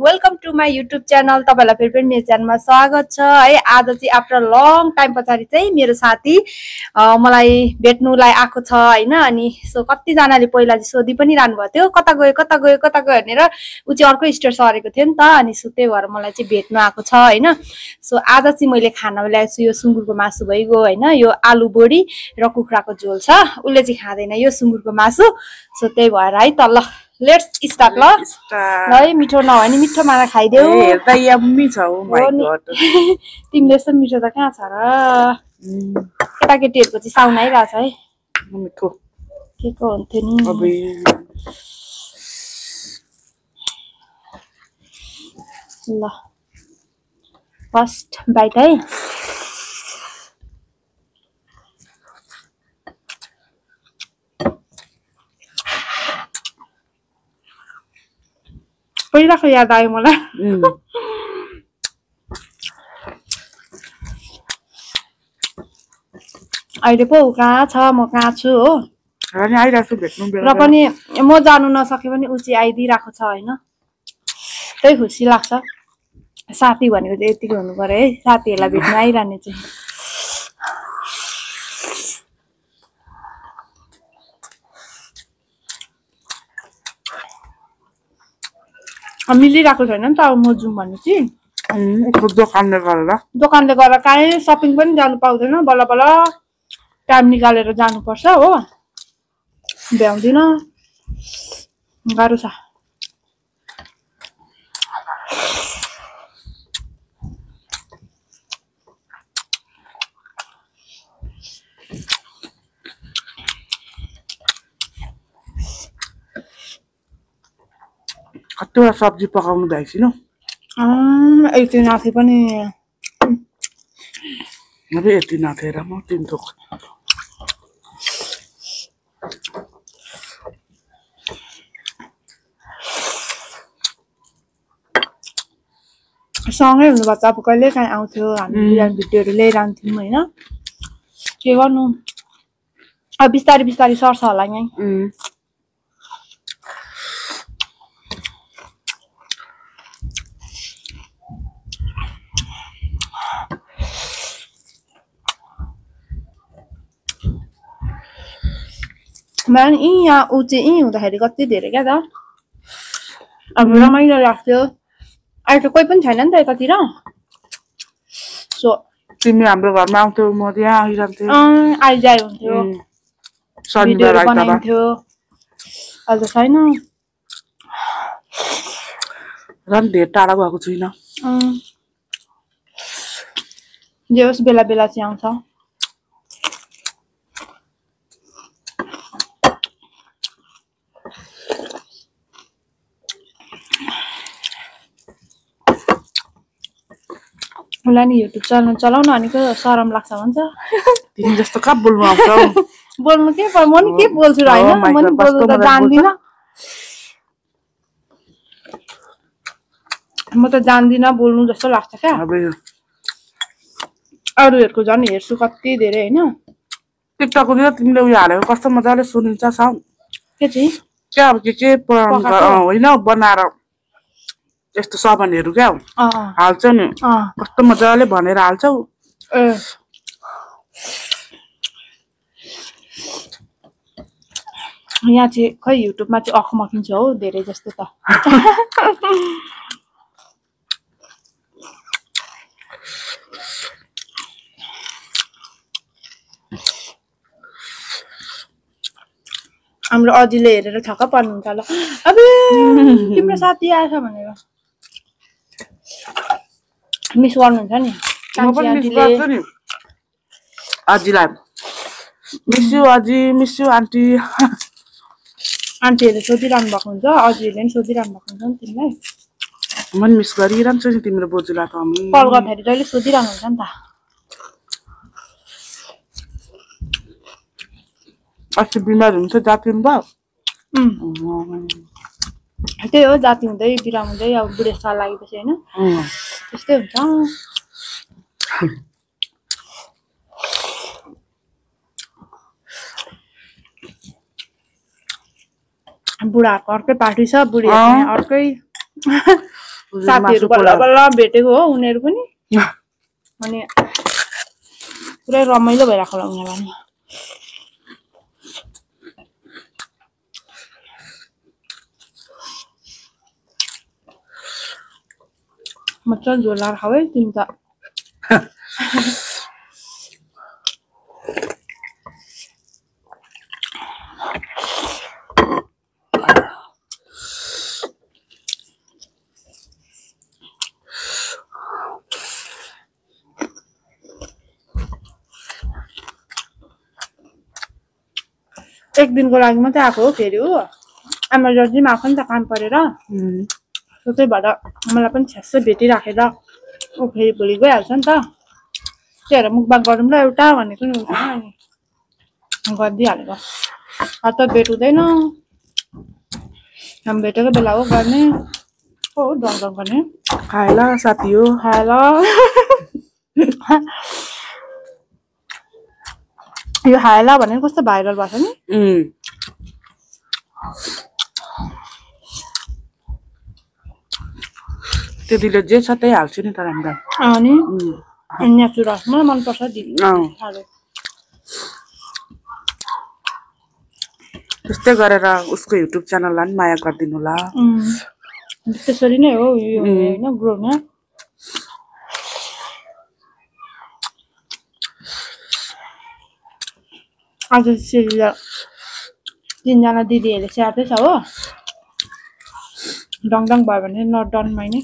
Welcome to my YouTube channel. तपाईँलाई फेरि पनि मेरो च्यानलमा स्वागत छ है। आज चाहिँ आफ्टर लङ टाइम पछाडि चाहिँ मेरो साथी मलाई भेट्नुलाई आएको छ होइन। अनि सो कतिजनाले पहिला चाहिँ सोधि पनि रहनु भएको थियो कता गयो कता गयो कता गयो भनेर। ऊ चाहिँ अर्को स्टेट सरेको थियो नि त। अनि सो त्यही भएर मलाई चाहिँ भेट्नु आएको छ होइन। सो आज चाहिँ मैले खाना ल्याएको छु, यो सुँगुरको मासु भइगयो होइन, यो आलु बोडी र कुखुराको झोल छ। उसले चाहिँ खाँदैन यो सुँगुरको मासु। सो त्यही भएर है त ल लेट्स स्टार्ट ल है। मिठो नभए नि मिठो माना खाइदेऊ। हेर्दा यम्मी छ ओ माय गॉड। तिमीले यस्तो मिठो त कहाँ छ र। केटाकेटीहरूको चाहिँ साउन आइरहेछ है। मिठो के को हुन्थ्यो नि। ल फर्स्ट बाइट है। पहिलाको याद आयो मलाई। अहिले पो कहाँ छ म कहाँ छु हो। र पनि म जानु नसके पनि ऊ चाहिँ आइदिइरहेको छ होइन। त्यही खुसी लाग्छ। साथी भनेको चाहिँ यतिकै हुनु पर्यो है, साथीहरूलाई भेट्न आइरहने चाहिँ। मिलिरहेको छैन नि त अब म जाउँ भने चाहिँ। दोकानले गरेर काहीँ सपिङ पनि जानु पाउँदैन। बल्ल बल्ल टाइम निकालेर जानुपर्छ हो। भ्याउँदिन, गाह्रो छ। कतिवटा सब्जी पकाउनु भ्याइसिनु यति नाथे पनि यति नाथेर म तिन थोक सँगै हुनुभएको छ। अब कहिले काहीँ आउँथ्यो हामी बिहान भिडियोहरू ल्याइरहन्थ्यौँ होइन। के गर्नु अब बिस्तारै बिस्तारै सर्छ होला यहीँ। म्यान यहाँ ऊ चाहिँ यहीँ हुँदाखेरि कति धेरै क्या त। अब रमाइलो लाग्थ्यो। अहिले त कोही पनि छैन नि त यतातिर। सो तिमी हाम्रो घरमा आउँथ्यौ, म त्यहाँ आइरहन्थेँ। आइजाइ हुन्थ्यो, भिडियोहरू बनाइन्थ्यो। अहिले त छैन। झन् धेरै टाढा भएको छुइनँ। जे होस् बेला बेला चाहिँ आउँछ। उसलाई नि युट्युब च्यानल चलाउन भनेको सरम लाग्छ भन्छ। तिमी जस्तो कहाँ बोल्नु आउँछौ। बोल्नु के म नि के बोल्छु र होइन। म नि बोल्नु त जान्दिनँ। म त जान्दिनँ बोल्नु जस्तो लाग्छ क्या। अरूहरूको झन् हेर्छु कति धेरै होइन। टिकटकतिर तिमीले उयो हालेको कस्तो मजाले सुनिन्छ साउन्ड। के चाहिँ क्या अब के होइन बनाएर यस्तो सामानहरू क्या हाल्छ नि, कस्तो मजाले भनेर हाल्छौ। यहाँ चाहिँ खै युट्युबमा चाहिँ अख मकिन्छ हौ धेरै जस्तो त। हाम्रो अजीले हेरेर छक्क पर्नुहुन्छ ल। अब तिम्रो साथी आएछ भनेर मिस गर्नुहुन्छ नि। अजीलाई मिस यु अजी, मिस यु आन्टी। आन्टीहरूले सोधिरहनु भएको हुन्छ, अजीहरूले पनि सोधिरहनु भएको हुन्छ नि तिमीलाई। म पनि मिस गरिरहन्छु नि तिम्रो बोजूलाई त। कल गर्दाखेरि जहिले सोधिरहनु हुन्छ नि त। अस्ति बिमार हुन्छ जातिनु भयो। त्यही हो, जाति हुँदै बिराम हुँदै अब बुढेसकाल लागेपछि होइन त्यस्तै हुन्छ। बुढाहरूको अर्कै पार्टी छ, बुढीहरूको अर्कै। साथीहरु बल्ल बल्ल भेटेको हो उनीहरु पनि अनि पुरै रमाइलो भइराको होला उनीहरुलाई मजा झोल लाएर खाऊ है तिमी त एक दिनको लागि मात्रै आएको हो फेरि हो एमर्जेन्सीमा आएको नि त काम परेर त्यही भएर मलाई पनि छ्यासै भेटिराखेर ऊ फेरि भोलि गइहाल्छ नि त त्यही भएर मुखबाङ गरौँ ल एउटा भनेको नि हुन्छ अनि गरिदिइहालेको त भेट हुँदैन हामी भेटेको बेला हो गर्ने हो डङ डङ गर्ने खाएला साथी हो खाएला यो हायला भनेर कस्तो भाइरल भएको छ नि त्यतिले जे छ त्यही हाल्छु नि तर हामी अनि नेचुरल मलाई मनपर्छ दिदी त्यस्तै गरेर उसको युट्युब च्यानललाई पनि माया गरिदिनु होला त्यसरी नै हो यो हैन ग्रो न आज चाहिँ 3 जना दिदीहरुले स्याहार्दै छ हो डङ डङ भयो भने न डनमै नि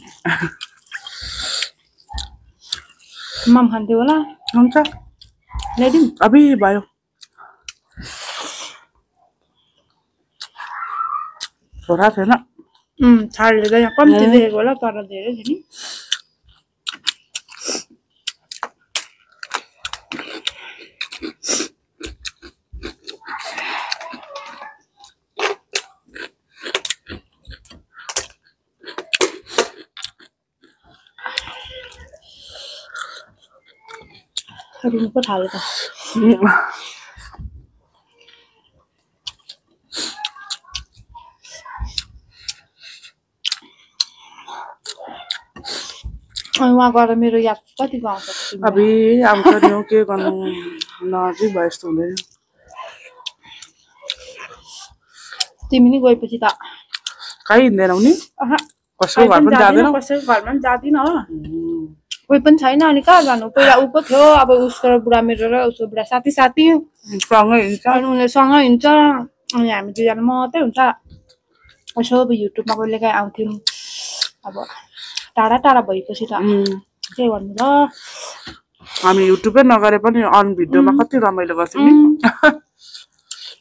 मम खान्थ्यो होला हुन्छ ल्याइदिउँ अबि भयो छोरा छैन छाडले त यहाँ कम्ती देखेको होला तर धेरै छ नि रुमको थाले त अनि वहाँ गएर मेरो याद कति आउँछ अबि आउँछ नि हो के गर्नु नजिक भयो जस्तो हुँदैन तिमी नि गएपछि त कहीँ हिँड्दैनौ नि कसैको घर पनि जाँदैन कसैको घरमा पनि जाँदिन हो कोही पनि छैन अनि कहाँ जानु पहिला ऊ पो थियो अब उसको बुढा मेरो र उसको बुढा साथी साथी सँगै हिँड्छ अनि उनीहरू सँगै हिँड्छ अनि हामी दुईजना मात्रै हुन्छ यसो अब युट्युबमा कहिलेकाहीँ आउँथ्यौँ अब टाढा टाढा भएपछि त के भन्नु र हामी युट्युबै नगरे पनि अन भिडियोमा कति रमाइलो गर्छौँ नि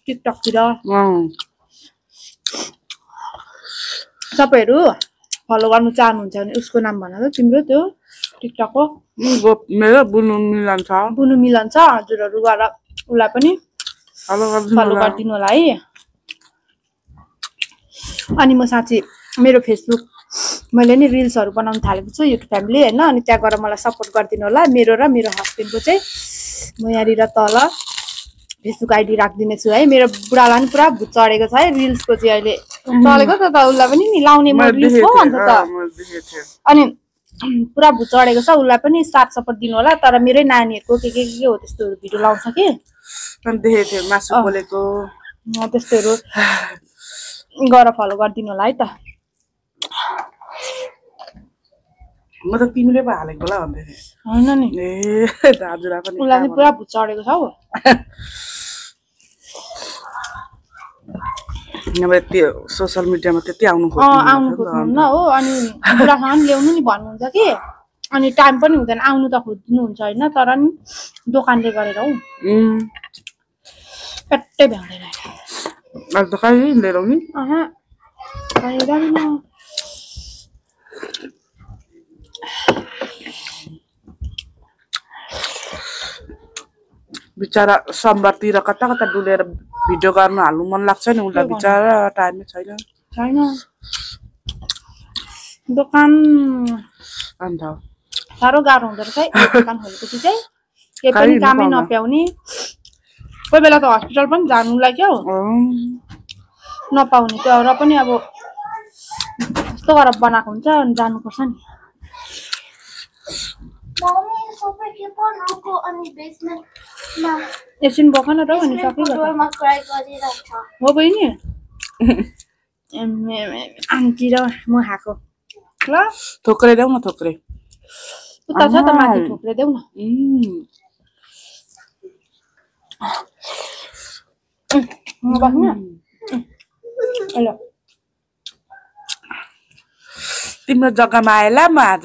टिकटकतिर सबैहरू फलो गर्नु चाहनुहुन्छ भने उसको नाम भन त तिम्रो त्यो टिकटकको मेरो बुनु मिलन छ हजुरहरू गएर उसलाई पनि फलो गरिदिनु होला है अनि म साँच्ची मेरो फेसबुक मैले नि रिल्सहरू बनाउन थालेको छु युट्युब फ्यामिली हैन अनि त्यहाँ गएर मलाई सपोर्ट गरिदिनु होला मेरो र मेरो हस्बेन्डको चाहिँ म यहाँनिर तल फेसबुक आइडी राखिदिने छु है मेरो बुढालाई नि पुरा भुत चढेको छ है रिल्सको चाहिँ अहिले चलेको त उसलाई पनि नि लाउने म रिल्स हो अन्त त अनि पुरा भुत चढेको छ उसलाई पनि साथ सपोर्ट दिनु होला तर मेरै नानीहरुको के हो त्यस्तोहरू भिडियो लाउँछ कि देखेको थिएँ मासु पोलेको त्यस्तोहरू गएर फलो गरिदिनु होला है त म त तिमीले पो हालेको होला भन्दै थिएँ हैन नि ए दाजुरा पनि उसलाई नि पुरा भुत चढेको छ हो नभए त्यो सोशल मिडियामा त्यति आउनु खोज्नु हो अनि बुढासँग ल्याउनु नि भन्नुहुन्छ कि अनि टाइम पनि हुँदैन आउनु त खोज्नुहुन्छ हैन तर नि दोकानले गरेर हौ पेट्टै भ्याउँदैन अहिले त कहीँ लिएर आउने कहीँ जाँदैन बिचारा सोमबारतिर कता कता डुलेर भिडियो गर्न हाल्नु मन लाग्छ नि उसलाई बिचारा टाइमै छैन दोकान अन्त साह्रो गाह्रो हुँदो रहेछ है दोकान खोलेपछि चाहिँ केही पनि कामै नपाउने कोही बेला त हस्पिटल पनि जानुलाई क्या हो नपाउने त्यो र पनि अब कस्तो गरेर बनाएको हुन्छ अनि जानुपर्छ नि एकछिन बख न त अनि सकिन्छ हो बहिनी आन्टी र म खाएको ल थोक्रे देऊ न थोक्रे उता छ त माथि ठोक्रे देऊ न बस्नु ल तिम्रो जग्गामा आएला म आज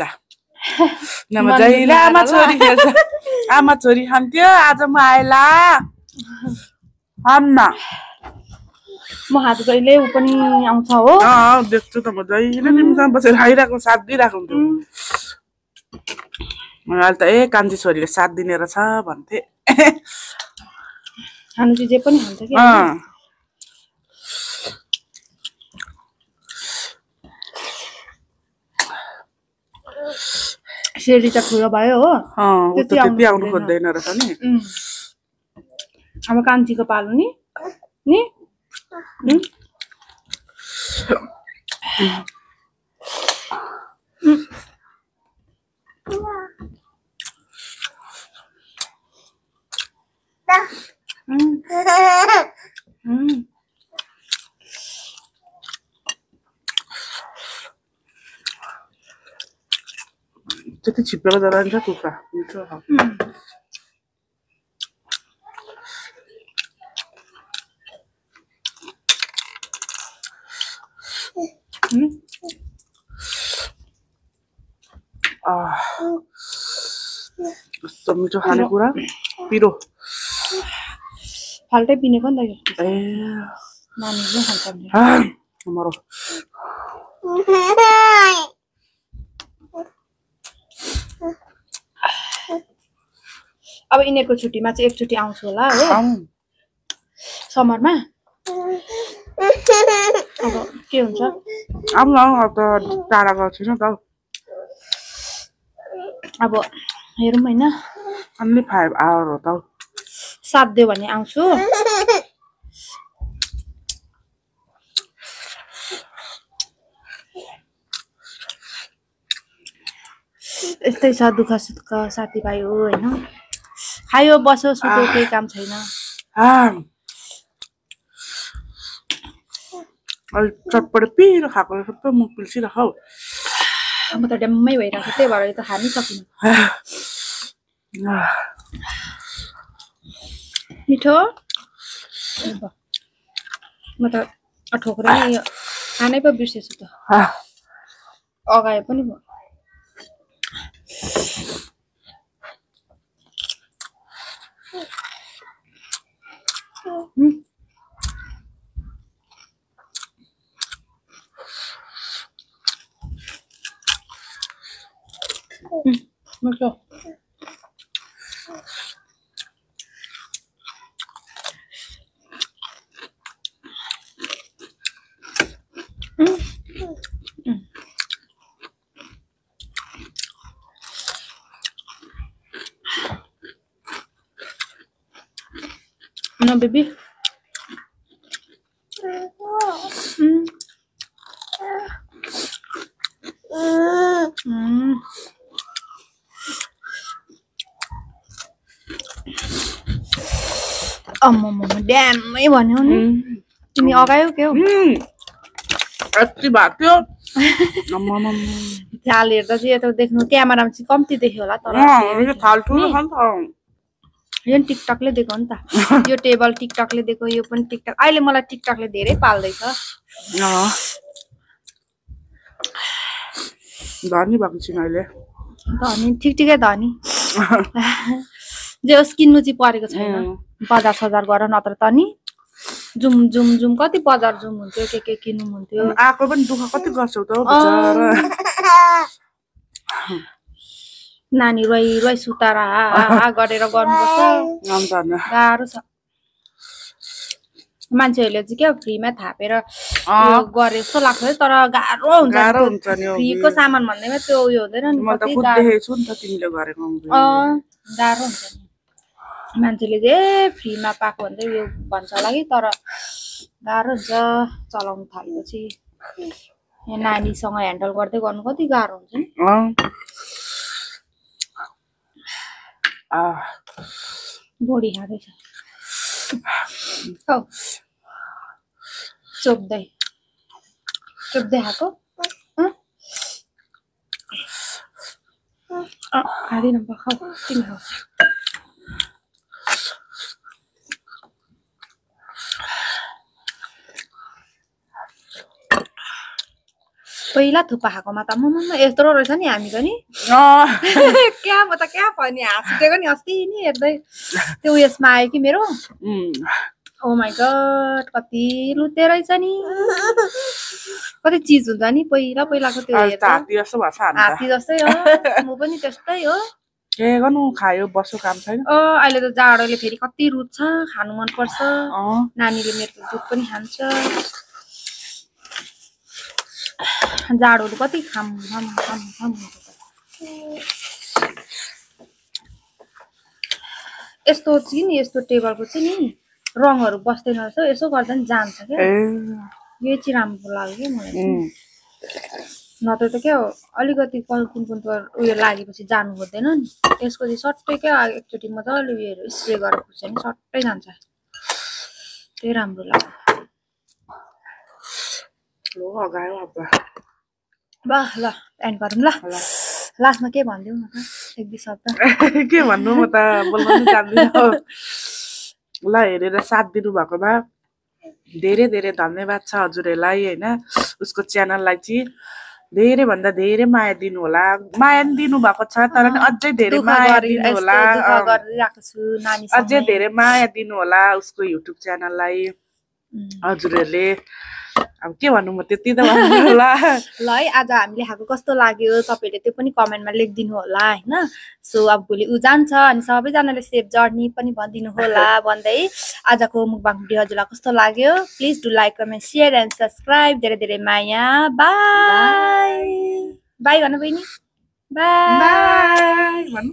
नभए जहिले आमा छोरी खेल्छ आमा छोरी खान्थ्यो आज म आएला अन्ना म हात कहिले ऊ पनि आउँछ हो देख्छु त म जहिले तिमीसँग बसेर खाइरहेको साथ दिइरहेको हुन्थ्यो मलाई त कान्छी छोरीले साथ दिने रहेछ भन्थे खानु चाहिँ जे पनि खान्छ कि सेरी त ठुलो भयो हो त्यति आउनु खोज्दैन रहेछ नि अब कान्छीको पालो नि त्यति छिप्पेको जरा नि कुखुरा मिठो कस्तो मिठो खानेकुरा पिरो फाल्टै पिनेको नि त ए नानीले खान्छ मरो अब यिनीहरूको छुट्टीमा चाहिँ एकचोटि आउँछु होला हो समरमा अब के हुन्छ आउनु अब त टाढा गएको छैन त अब हेरौँ होइन अन्ली 5 आवर हो त साथ दियो भने आउँछु यस्तै छ दुःख सुख साथीभाइ हो होइन खायो बस्यो सुत्यो केही काम छैन चटपटे पिरो खाएको सबै मुख पिल्सिरहेको हौ म त ड्याम्मै भइरहेको त्यही भएर त खानै सकिनँ मिठो म त ठोक्रे खानै पो बिर्सेछु त अगाए पनि भयो मिठो No, baby. ड्यामै भन्यो नि तिमी अगायो के हो यति भएको थियो थाल हेर्दा चाहिँ यता देख्नु क्यामेरामा चाहिँ कम्ती देख्यो होला तर थाल ठुलो छ नि त यो टिकटकले दिएको नि त यो टेबल टिकटकले दिएको यो पनि टिकटक अहिले मलाई टिकटकले धेरै पाल्दैछ धनी भएको छु अहिले धनी ठिकै धनी जे होस् किन्नु चाहिँ परेको छैन 50,000 गर नत्र त नि जुम जुम जुम कति बजार जुम हुन्थ्यो के किन्नु हुन्थ्यो आको पनि दुःख कति गर्छौ त बिचारा नानी रोइ रोइ सुताएर हा गरेर गर्नुपर्छ गाह्रो छ मान्छेहरूले चाहिँ क्या फ्रीमा थापेर गरे जस्तो लाग्छ तर गाह्रो हुन्छ फ्रीको सामान भन्दैमा त्यो उयो हुँदैन नि गाह्रो हुन्छ नि मान्छेले चाहिँ फ्रीमा पाएको भन्दै उयो भन्छ होला कि तर गाह्रो हुन्छ चलाउनु थालेपछि यहाँ नानीसँग ह्यान्डल गर्दै गर्नु कति गाह्रो हुन्छ नि बढी खाँदैछ चोप्दै खाएको खाँदिन खाऊ तिमी खाऊ पहिला थुक्पा खाएकोमा त यत्रो रहेछ नि हामी पनि क्या म त क्या भयो नि हाँसिदिएको नि अस्ति नि हेर्दै त्यो उयसमा आयो कि मेरो ओ माई गड कति लुते रहेछ नि कति चिज हुन्छ नि पहिलाको त्यो हात्ती जस्तै हो म पनि त्यस्तै हो के गर्नु खायो बस्यो काम छैन अहिले त जाडोले फेरि कति रुच्छ खानु मन पर्छ नानीले मेरो दुध पनि खान्छ जाडोले कति खाम यस्तो चाहिँ नि यस्तो टेबलको चाहिँ नि रङहरू बस्दैन रहेछ यसो गर्दा नि जान्छ क्या यो चाहिँ राम्रो लाग्यो क्या मलाई नत्र त क्या अलिकति कुन उयो लागेपछि जानु खोज्दैन नि यसको चाहिँ सट्टै क्या एकचोटि मजाले उयोहरू स्प्रे गरेर पुग्छ नि सट्टै जान्छ त्यही राम्रो लाग्यो ल एन्ड गरौँ ल लास्टमा के भनिदिउँ न त एक दुई शब्द के भन्नु म त बोल्न पनि जान्दिनँ ल हेरेर साथ दिनु भएकोमा धेरै धेरै धन्यवाद छ हजुरहरूलाई होइन उसको च्यानललाई चाहिँ धेरै भन्दा धेरै माया दिनु होला माया दिनु भएको छ तर अझै धेरै माया दिनु होला अझै धेरै माया दिनु होला उसको युट्युब च्यानललाई हजुरहरूले अब के भन्नु म त्यति त भन्नु होला ल है आज हामीले खाएको कस्तो लाग्यो तपाईहरुले त्यो पनि कमेन्टमा लेखिदिनु होला हैन सो अब भोलि उ जान्छ अनि सबैजनाले सेफ जर्नी पनि भनिदिनु होला भन्दै आजको मुकबाङ भिडियो हजुरलाई कस्तो लाग्यो please do like comment share and subscribe धेरै धेरै माया बाइ बाइ भन्नु बहिनी बाइ